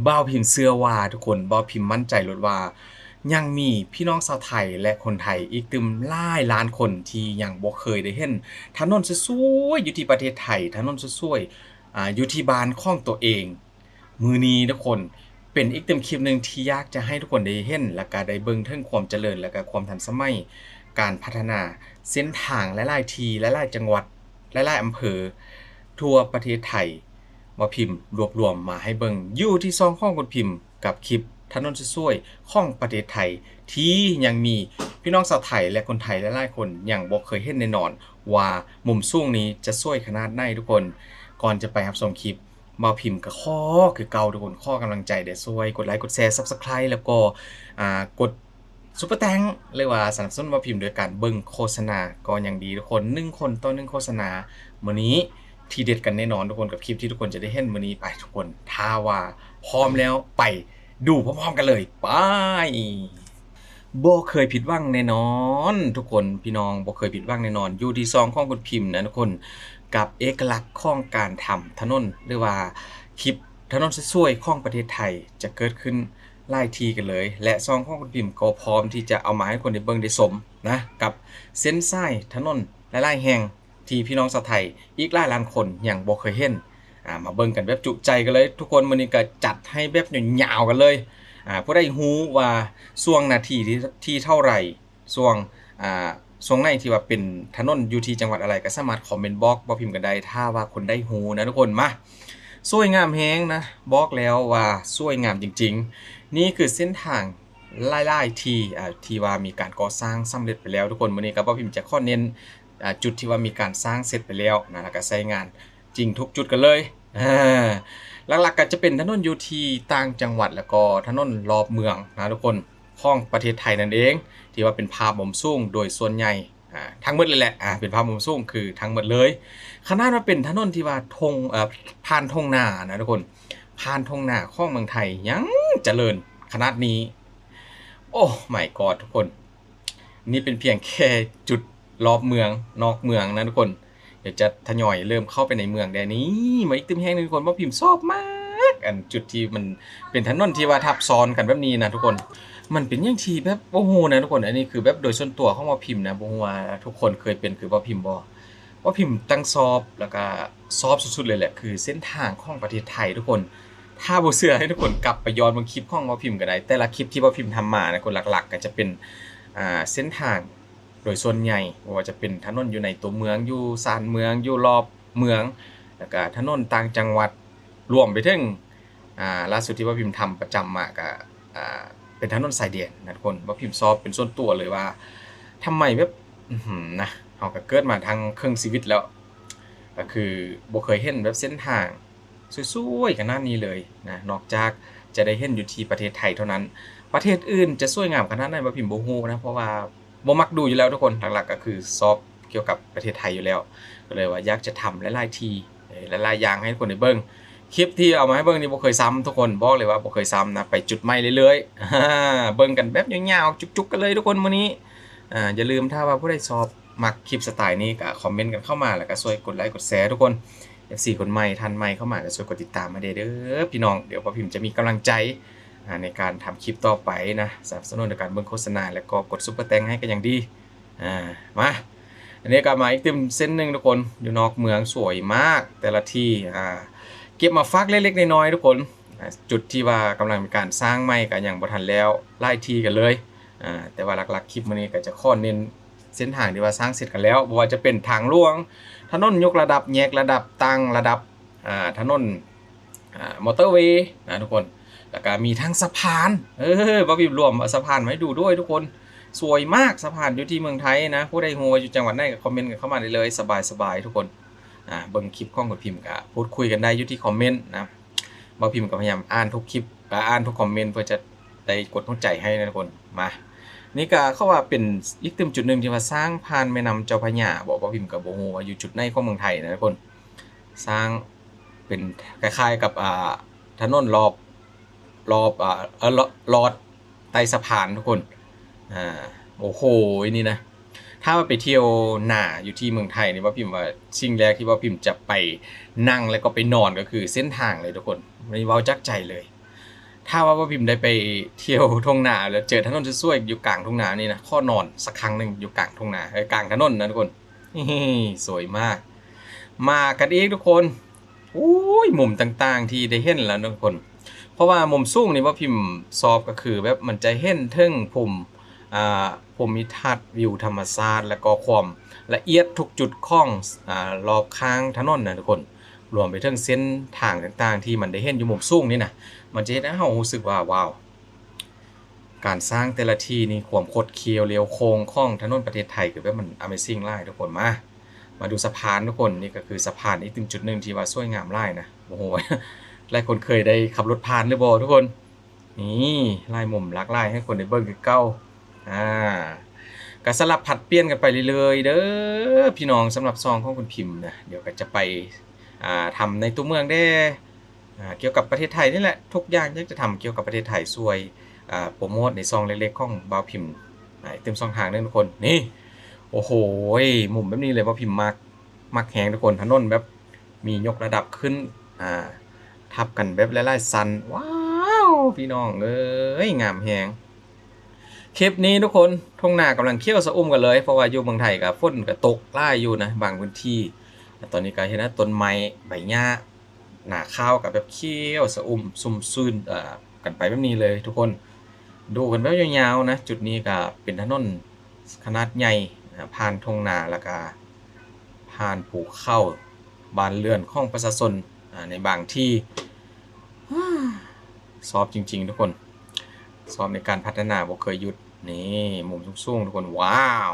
ບ່າວພິມເຊື່ອວ່າທຸກຄົນ, ບ່າວພິມໝັ້ນໃຈໂລດວ່າ ຍັງມີພີ່ນ້ອງຊາວໄທ ແລະ ຄົນໄທອີກຕື່ມຫຼາຍລ້ານຄົນທີ່ຍັງບໍ່ເຄີຍໄດ້ເຫັນຖະໜົນສວຍໆຢູ່ທີ່ປະເທດໄທ, ຖະໜົນສວຍໆ ອາ ຢູ່ທີ່ບ້ານຂອງຕົວເອງ. ມື້ນີ້ທຸກຄົນ ເປັນອີກຕື່ມຄລິບໜຶ່ງທີ່ຢາກຈະໃຫ້ທຸກຄົນໄດ້ເຫັນ ແລ້ວກະໄດ້ເບິ່ງເຖິງຄວາມຈະເລີນ ແລ້ວກະຄວາມທັນສະໄໝ ການພັດທະນາເສັ້ນທາງຫຼາຍໆທີ່, ຫຼາຍໆຈັງຫວັດ, ຫຼາຍໆອຳເພີທົ່ວປະເທດໄທ. ບ່າວພິມລວບລວມມາໃຫ້ເບິ່ງຢູ່ທີ່ຊ່ອງຂອງຄຸນພິມ ກັບຄລິບຖະໜົນສວຍໆຂອງປະເທດໄທ ທີ່ຍັງມີພີ່ນ້ອງຊາວໄທ ແລະ ຄົນໄທຫຼາຍໆຄົນຍັງບໍ່ເຄີຍເຫັນແນ່ນອນວ່າ ມຸມສູງນີ້ຈະສວຍຂະໜາດໃດທຸກຄົນ. ກ່ອນຈະໄປຮັບຊົມຄລິບ, ບ່າວພິມກໍຂໍຄືເກົ່າທຸກຄົນ, ຂໍກຳລັງໃຈແດ່, ຊ່ວຍກົດໄລກົດແຊ, Subscribe ແລ້ວກໍ ອາ ກົດ Super Thanks ຫຼືວ່າສະໜັບສະໜູນບ່າວພິມໂດຍການເບິ່ງໂຄສະນາກໍຍັງດີທຸກຄົນ, ໜຶ່ງຄົນຕໍ່ໜຶ່ງໂຄສະນາ. ມື້ນີ້ທີເດັດກັນແນ່ນອນທຸກຄົນ ກັບຄລິບທີ່ທຸກຄົນຈະໄດ້ເຫັນມື້ນີ້. ໄປທຸກຄົນ, ຖ້າວ່າພ້ອມແລ້ວ ໄປດູພ້ອມໆກັນເລີຍ, ໄປ! ບໍ່ເຄີຍຜິດຫວັງແນ່ນອນທຸກຄົນ, ພີ່ນ້ອງບໍ່ເຄີຍຜິດຫວັງແນ່ນອນ ຢູ່ທີ່ຊ່ອງຂອງຄຸນພິມນະທຸກຄົນ ກັບເອກະລັກຂອງການທຳຖະໜົນ ຫຼືວ່າຄລິບຖະໜົນສວຍໆຂອງປະເທດໄທ ຈະເກີດຂຶ້ນຫຼາຍທີ່ກັນເລີຍ ແລະ ຊ່ອງຂອງຄຸນພິມກໍພ້ອມທີ່ຈະເອົາມາໃຫ້ຄົນໄດ້ເບິ່ງໄດ້ຊົມນະ ກັບເສັ້ນສາຍຖະໜົນຫຼາຍໆແຫ່ງ ທີ່ພີ່ນ້ອງຊາວໄທອີກຫຼາຍລ້ານຄົນຍັງບໍ່ເຄີຍເຫັນ. ອາ ມາເບິ່ງກັນແບບຈຸໃຈກັນເລີຍທຸກຄົນ, ມື້ນີ້ກໍຈັດໃຫ້ແບບຍາວໆກັນເລີຍ. ອາ ຜູ້ໃດຮູ້ວ່າຊ່ວງນາທີທີ່ ທີ່ເທົ່າໃດ, ຊ່ວງ ອາ ຊ່ວງໃດທີ່ວ່າເປັນຖະໜົນຢູ່ທີ່ຈັງຫວັດອະໄລ ກໍສາມາດຄອມເມັນບອກບ່າວພິມກໍໄດ້ ຖ້າວ່າຄົນໃດຮູ້ນະທຸກຄົນ. ມາ ສວຍງາມແຮງນະ, ບອກແລ້ວວ່າສວຍງາມຈິງໆ. ນີ້ຄືເສັ້ນທາງຫຼາຍໆທີ່ ອາ ທີ່ວ່າມີການກໍ່ສ້າງສຳເລັດໄປແລ້ວທຸກຄົນ. ມື້ນີ້ກໍບ່າວພິມຈະຂໍເນັ້ນ ອາ ຈຸດທີ່ວ່າມີການສ້າງເສັດໄປແລ້ວນະ ແລ້ວກໍໃຊ້ງານຈິງທຸກຈຸດກັນເລີຍ. ອາ ຫຼັກໆກໍຈະເປັນຖະໜົນຢູ່ທີ່ຕ່າງຈັງຫວັດ ແລ້ວກໍຖະໜົນລອບເມືອງນະທຸກຄົນ ຂອງປະເທດໄທນັ້ນເອງ ທີ່ວ່າເປັນພາບມຸມສູງໂດຍສ່ວນໃຫຍ່ ອາ ທັງໝົດເລີຍແຫຼະ. ອາ ເປັນພາບມຸມສູງຄືທັງໝົດເລີຍ. ຂະໜາດວ່າເປັນຖະໜົນທີ່ວ່າທົ່ງ ເອີ ຜ່ານທົ່ງນານະທຸກຄົນ, ຜ່ານທົ່ງນາຂອງເມືອງໄທຍັງຈະເລີນຂະໜາດນີ້. Oh my god ທຸກຄົນ, ນີ້ເປັນພຽງແຄ່ຈຸດລອບເມືອງ, ນອກເມືອງນະທຸກຄົນ. ດຽວຈະທະຍອຍເລີ່ມເຂົ້າໄປໃນເມືອງແດ່. ນີ້ມາອີກຕື່ມແຫ່ງໜຶ່ງທຸກຄົນ, ບ່າວພິມຊອບມາກ ອັນຈຸດທີ່ມັນເປັນຖະໜົນທີ່ວ່າທັບຊ້ອນກັນແບບນີ້ນະທຸກຄົນ. ມັນເປັນຫຍັງທີ່ແບບ ໂອ້ໂຫ ນະທຸກຄົນ, ອັນນີ້ຄືແບບໂດຍສ່ວນຕົວຂອງບ່າວພິມນະ, ບໍ່ຮູ້ວ່າທຸກຄົນເຄີຍເປັນຄືບ່າວພິມບໍ່? ບ່າວພິມຕັ້ງຊອບ ແລ້ວກະຊອບສຸດໆເລີຍແຫຼະ ຄືເສັ້ນທາງຂອງປະເທດໄທທຸກຄົນ. ຖ້າບໍ່ເຊື່ອໃຫ້ທຸກຄົນກັບໄປຍ້ອນເບິ່ງຄລິບຂອງບ່າວພິມກໍໄດ້, ແຕ່ລະຄລິບທີ່ບ່າວພິມທຳມານະ ຫຼັກໆກໍຈະເປັນ ອາ ເສັ້ນທາງ ໂດຍສ່ວນໃຫຍ່ ບໍ່ວ່າຈະເປັນຖະໜົນຢູ່ໃນຕົວເມືອງ, ຢູ່ຊານເມືອງ, ຢູ່ລອບເມືອງ, ແລ້ວກະຖະໜົນຕ່າງຈັງຫວັດ, ລວມໄປເຖິງ ອາ ລ່າສຸດທີ່ວ່າພິມທຳປະຈຳມາກະ ອາ ເປັນຖະໜົນຊາຍແດນນະທຸກຄົນ. ວ່າພິມຊອບເປັນສ່ວນຕົວເລີຍວ່າ ທຳໄມແບບ ອືຫື ນະ, ເຮົາກະເກີດມາທັງເຄິ່ງຊີວິດແລ້ວ ກະຄືບໍ່ເຄີຍເຫັນແບບເສັ້ນທາງ ສວຍໆຂະໜາດນີ້ເລີຍນະ, ນອກຈາກຈະໄດ້ເຫັນຢູ່ທີ່ປະເທດໄທເທົ່ານັ້ນ. ປະເທດອື່ນຈະສວຍງາມຂະໜາດໃດ ບ່າວພິມບໍ່ຮູ້ນະ, ເພາະວ່າບໍ່ມັກດູຢູ່ແລ້ວທຸກຄົນ, ຫຼັກໆກໍຄືຊອບກ່ຽວກັບປະເທດໄທຢູ່ແລ້ວ, ກໍເລີຍວ່າຢາກຈະທຳຫຼາຍໆທີ່ ຫຼາຍໆຢ່າງໃຫ້ທຸກຄົນໄດ້ເບິ່ງ. ຄລິບທີ່ເອົາມາໃຫ້ເບິ່ງນີ້ບໍ່ເຄີຍຊ້ຳທຸກຄົນ, ບອກເລີຍວ່າບໍ່ເຄີຍຊ້ຳນະ, ໄປຈຸດໃໝ່ເລື້ອຍໆ. ເບິ່ງກັນແບບຍາວໆ ຈຸກໆກັນເລີຍທຸກຄົນມື້ນີ້. ອາ ຢ່າລືມ, ຖ້າວ່າຜູ້ໃດຊອບ ມັກຄລິບສະໄຕນີ້ກໍຄອມເມັນກັນເຂົ້າມາ ແລ້ວກໍຊ່ວຍກົດໄລກົດແຊທຸກຄົນ. ເອັຟຊີຄົນໃໝ່ ທ່ານໃໝ່ເຂົ້າມາກໍຊ່ວຍກົດຕິດຕາມໃຫ້ແດ່ເດີພີ່ນ້ອງ, ດຽວບ່າວພິມຈະມີກຳລັງໃຈ ອາ ໃນການທຳຄລິບຕໍ່ໄປນະ, ສະໜັບສະໜູນດ້ວຍການເບິ່ງໂຄສະນາ ແລ້ວກໍກົດຊຸບເປີແຕງໃຫ້ກໍຍັງດີ. ອາ ມາ ອັນນີ້ກໍມາອີກຕື່ມເສັ້ນໜຶ່ງທຸກຄົນ, ຢູ່ນອກເມືອງສວຍມາກແຕ່ລະທີ່. ອາ ເກັບມາຝາກເລັກໆນ້ອຍໆທຸກຄົນ. ອາ ຈຸດທີ່ວ່າກຳລັງມີການສ້າງໃໝ່ກໍຍັງບໍ່ທັນແລ້ວຫຼາຍທີ່ກັນເລີຍ. ອາ ແຕ່ວ່າຫຼັກໆຄລິບມື້ນີ້ກໍຈະຂໍເນັ້ນເສັ້ນທາງທີ່ວ່າສ້າງເສັດກັນແລ້ວ, ບໍ່ວ່າຈະເປັນທາງຫຼວງ, ຖະໜົນຍົກລະດັບ, ແຍກລະດັບ, ຕັ້ງລະດັບ, ອາ ຖະໜົນ ອາ ມໍເຕີເວນະທຸກຄົນ. ແລ້ວກໍມີທັງສະພານ, ເອີ ບ່າວພິມລວມເອົາສະພານມາໃຫ້ດູດ້ວຍທຸກຄົນ. ສວຍມາກສະພານຢູ່ທີ່ເມືອງໄທນະ, ຜູ້ໃດຮູ້ວ່າຢູ່ຈັງຫວັດໃດກໍຄອມເມັນກັນເຂົ້າມາໄດ້ເລີຍ, ສະບາຍໆທຸກຄົນ. ອາ ເບິ່ງຄລິບຂອງບ່າວພິມກໍພູດຄຸຍກັນໄດ້ຢູ່ທີ່ຄອມເມັນນະ. ບ່າວພິມກໍພະຍາຍາມອ່ານທຸກຄລິບ ອາ ອ່ານທຸກຄອມເມັນເພື່ອຈະໄດ້ກົດຫົວໃຈໃຫ້ນະທຸກຄົນ. ມາ ນີ້ກໍເຂົາວ່າເປັນອີກຕື່ມຈຸດໜຶ່ງທີ່ວ່າສ້າງຜ່ານແມ່ນ້ຳເຈົ້າພະຍາບໍ? ບ່າວພິມກໍບໍ່ຮູ້ວ່າຢູ່ຈຸດໃດຂອງເມືອງໄທນະທຸກຄົນ. ສ້າງເປັນຄ້າຍໆກັບ ອາ ຖະໜົນລອບ ລອບ ອາ ເອີ ລອດໃຕ້ສະພານທຸກຄົນ. ອາ ໂອ້ໂຫ ນີ້ນະ, ຖ້າວ່າໄປທ່ຽວໜ້າຢູ່ທີ່ເມືອງໄທນີ້ ບ່າວພິມວ່າສິ່ງແລກທີ່ບ່າວພິມຈະໄປນັ່ງ ແລ້ວກໍໄປນອນກໍຄືເສັ້ນທາງເລີຍທຸກຄົນ. ນີ້ເວົ້າຈາກໃຈເລີຍ. ຖ້າວ່າບ່າວພິມໄດ້ໄປທ່ຽວທົ່ງນາ ແລ້ວເຈີຖະໜົນສວຍໆຢູ່ກາງທົ່ງນານີ້ນະ ຂໍນອນສັກຄັ້ງໜຶ່ງຢູ່ກາງທົ່ງນາ ເອີ ກາງຖະໜົນນະທຸກຄົນ. ນີ້ ສວຍມາກ. ມາກັນອີກທຸກຄົນ. ໂອ້ຍ ມຸມຕ່າງໆທີ່ໄດ້ເຫັນແລ້ວນະທຸກຄົນ ເພາະວ່າມຸມສູງນີ້ບ່າວພິມຊອບກໍຄືແບບມັນຈະເຫັນເຖິງພູມ ອ່າ ພູມມີທັດ ວິວທຳມະຊາດ ແລ້ວກໍຄວາມລະອຽດທຸກຈຸດຂອງ ອ່າ ລອບຂ້າງຖະໜົນນະທຸກຄົນ. ລວມໄປເຖິງເສັ້ນທາງຕ່າງໆທີ່ມັນໄດ້ເຫັນຢູ່ມຸມສູງນີ້ນະ ມັນຈະເຮັດໃຫ້ເຮົາຮູ້ສຶກວ່າ ວ້າວ ການສ້າງແຕ່ລະທີ່ນີ້ ຄວາມຄົດຄຽວຫຼຽວໂຄ້ງຂອງຖະໜົນປະເທດໄທ ຄືແບບມັນ Amazing ຫຼາຍທຸກຄົນ. ມາ ມາດູສະພານທຸກຄົນ. ນີ້ກໍຄືສະພານອີກໜຶ່ງຈຸດໜຶ່ງທີ່ວ່າສວຍງາມຫຼາຍນະ. ບໍ່ຮູ້ວ່າຫຼາຍຄົນເຄີຍໄດ້ຂັບລົດຜ່ານຫຼືບໍ່ທຸກຄົນ. ນີ້ ຫຼາຍມຸມຫຼາກຫຼາຍໃຫ້ຄົນໄດ້ເບິ່ງຄືເກົ່າ. ອ່າ ກໍສະຫຼັບຜັດປ່ຽນກັນໄປເລື້ອຍໆເດີພີ່ນ້ອງ ສຳລັບຊ່ອງຂອງຄຸນພິມນະ. ດຽວກໍຈະໄປ ອ່າ ທຳໃນຕົວເມືອງແດ່ ອ່າ ກ່ຽວກັບປະເທດໄທນີ້ແຫຼະ. ທຸກຢ່າງຢາກຈະທຳກ່ຽວກັບປະເທດໄທ ຊ່ວຍ ອ່າ ໂປຣໂມດໃນຊ່ອງເລັກໆຂອງບ່າວພິມ ອ່າ ຕື່ມຊ່ອງທາງໜຶ່ງທຸກຄົນ. ນີ້ ໂອ້ໂຫ ມຸມແບບນີ້ເລີຍ ບ່າວພິມມັກ ມັກແຮງທຸກຄົນ. ຖະໜົນແບບມີຍົກລະດັບຂຶ້ນ ອ່າ ທັບກັນແບບຫຼາຍໆຊັ້ນ. ວ້າວ ພີ່ນ້ອງເອີຍ ງາມແຮງ. ຄລິບນີ້ທຸກຄົນ ທົ່ງນາກຳລັງຂຽວຊະອຸ່ມກັນເລີຍ ເພາະວ່າຢູ່ເມືອງໄທກໍຝົນກໍຕົກຫຼາຍຢູ່ນະບາງພື້ນທີ່. ແລ້ວຕອນນີ້ກໍເຫັນວ່າຕົ້ນໄມ້ໃບຫຍ້າ ນາຂ້າວກໍແບບຂຽວຊະອຸ່ມຊຸ່ມຊື່ນ ເອີ ກັນໄປແບບນີ້ເລີຍທຸກຄົນ. ດູກັນແບບຍາວໆນະ. ຈຸດນີ້ກໍເປັນຖະໜົນຂະໜາດໃຫຍ່ ເອີ ຜ່ານທົ່ງນາ ແລ້ວກໍຜ່ານພູເຂົາ ບ້ານເຮືອນຂອງປະຊາຊົນ ອ່າ ໃນບາງທີ່. ຊອບຈິງໆທຸກຄົນ ຊອບໃນການພັດທະນາບໍ່ເຄີຍຢຸດ. ນີ້ ມຸມສູງໆທຸກຄົນ. ວ້າວ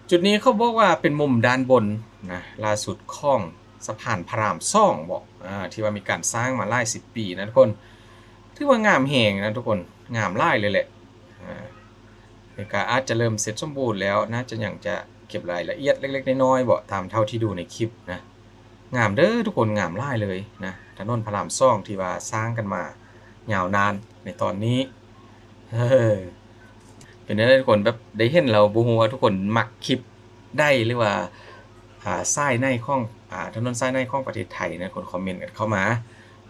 ຈຸດນີ້ເຂົາບອກວ່າເປັນມຸມດ້ານບົນນະ ລ່າສຸດຂອງສະພານພະລາມສອງບໍ ອ່າ ທີ່ວ່າມີການສ້າງມາຫຼາຍສິບປີນະທຸກຄົນ. ຖືວ່າງາມແຮງນະທຸກຄົນ ງາມຫຼາຍເລີຍແຫຼະ. ອ່າ ນີ້ກໍອາດຈະເລີ່ມເສັດສົມບູນແລ້ວ ໜ້າຈະຍັງຈະເກັບລາຍລະອຽດເລັກໆນ້ອຍໆບໍ ຕາມເທົ່າທີ່ດູໃນຄລິບນະ. ງາມເດີທຸກຄົນ ງາມຫຼາຍເລີຍນະ ຖະໜົນພະລາມສອງທີ່ວ່າສ້າງກັນມາຍາວນານໃນຕອນນີ້. ເອີ ເປັນແນວໃດທຸກຄົນ ແບບໄດ້ເຫັນແລ້ວ ບໍ່ຮູ້ວ່າທຸກຄົນມັກຄລິບໃດ ຫຼືວ່າ ອ່າ ສາຍໃນຂອງ ອ່າ ຖະໜົນສາຍໃນຂອງປະເທດໄທນະ ຄົນຄອມເມັນກັນເຂົ້າມາ.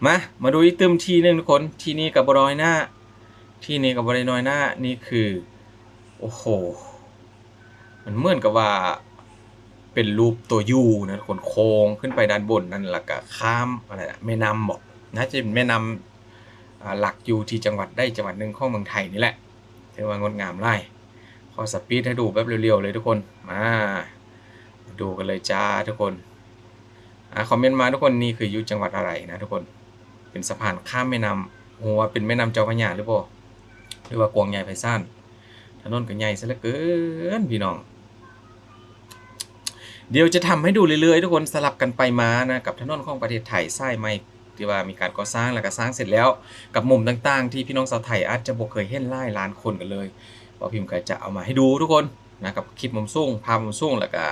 ມາ ມາດູອີກຕື່ມທີ່ໜຶ່ງທຸກຄົນ. ທີ່ນີ້ກໍບໍ່ນ້ອຍໜ້າ ທີ່ນີ້ກໍບໍ່ໄດ້ນ້ອຍໜ້າ. ນີ້ຄື ໂອ້ໂຫ ມັນເໝືອນກັບວ່າເປັນຮູບຕົວ U ນະ ຄົນໂຄ້ງຂຶ້ນໄປດ້ານບົນນັ້ນ ແລ້ວກະຂ້າມ ອະໄລນະ ແມ່ນ້ຳບໍ ໜ້າຈະເປັນແມ່ນ້ຳ ອ່າ ຫຼັກຢູ່ທີ່ຈັງຫວັດໃດຈັງຫວັດໜຶ່ງຂອງເມືອງໄທນີ້ແຫຼະ. ຖືວ່າງົດງາມຫຼາຍ. ຂໍສະປີດໃຫ້ດູແບບລຽວໆເລີຍທຸກຄົນ. ມາ ມາດູກັນເລີຍຈ້າທຸກຄົນ. ອ່າ ຄອມເມັນມາທຸກຄົນ ນີ້ຄືຢູ່ຈັງຫວັດອະໄລນະທຸກຄົນ. ເປັນສະພານຂ້າມແມ່ນ້ຳ ຮູ້ວ່າເປັນແມ່ນ້ຳເຈົ້າພະຍາຫຼືບໍ່ ຫຼືວ່າກວ້າງໃຫຍ່ໄພສານ. ຖະໜົນກໍໃຫຍ່ຊະເຫຼືອເກີນພີ່ນ້ອງ. ດຽວຈະທຳໃຫ້ດູເລື້ອຍໆທຸກຄົນ ສະຫຼັບກັນໄປມານະ ກັບຖະໜົນຂອງປະເທດໄທສາຍໃໝ່ ທີ່ວ່າມີການກໍ່ສ້າງ ແລ້ວກໍສ້າງເສັດແລ້ວ ກັບມຸມຕ່າງໆທີ່ພີ່ນ້ອງຊາວໄທອາດຈະບໍ່ເຄີຍເຫັນຫຼາຍລ້ານຄົນກັນເລີຍ. ບ່າວພິມກໍຈະເອົາມາໃຫ້ດູທຸກຄົນນະ ກັບຄລິບມຸມສູງ ພາບມຸມສູງ ແລ້ວກໍ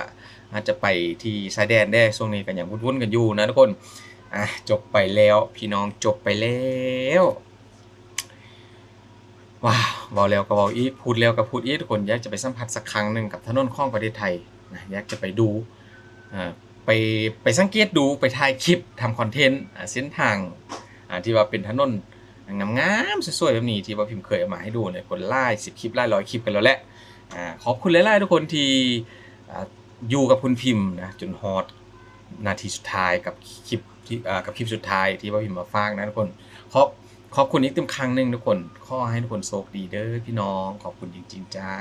ອາດຈະໄປທີ່ຊາຍແດນແດ່. ຊ່ວງນີ້ກໍຍັງວຸ່ນໆກັນຢູ່ນະທຸກຄົນ. ອ່າ ຈົບໄປແລ້ວພີ່ນ້ອງ ຈົບໄປແລ້ວ. ວ້າວ ເວົ້າແລ້ວກໍເວົ້າອີກ ພູດແລ້ວກໍພູດອີກທຸກຄົນ. ຢາກຈະໄປສຳຜັດສັກຄັ້ງໜຶ່ງກັບຖະໜົນຂອງປະເທດໄທນະ ຢາກຈະໄປດູ ເອີ ໄປ ໄປສັງເກດດູ ໄປຖ່າຍຄລິບ ທຳຄອນເທັນ ອ່າ ເສັ້ນທາງ ອ່າ ທີ່ວ່າເປັນຖະໜົນງາມໆ ສວຍໆແບບນີ້ ທີ່ວ່າພິມເຄີຍເອົາມາໃຫ້ດູໃນຄົນຫຼາຍສິບຄລິບ ຫຼາຍຮ້ອຍຄລິບກັນແລ້ວແຫຼະ. ອ່າ ຂອບຄຸນຫຼາຍໆທຸກຄົນທີ່ ອ່າ ຢູ່ກັບຄຸນພິມນະ ຈົນຮອດນາທີສຸດທ້າຍກັບຄລິບທີ່ ອ່າ ກັບຄລິບສຸດທ້າຍທີ່ວ່າພິມມາຝາກນະທຸກຄົນ. ຂອບ ຂອບຄຸນອີກຕື່ມຄັ້ງໜຶ່ງທຸກຄົນ. ຂໍໃຫ້ທຸກຄົນໂຊກດີເດີພີ່ນ້ອງ. ຂອບຄຸນຈິງໆຈ້າ.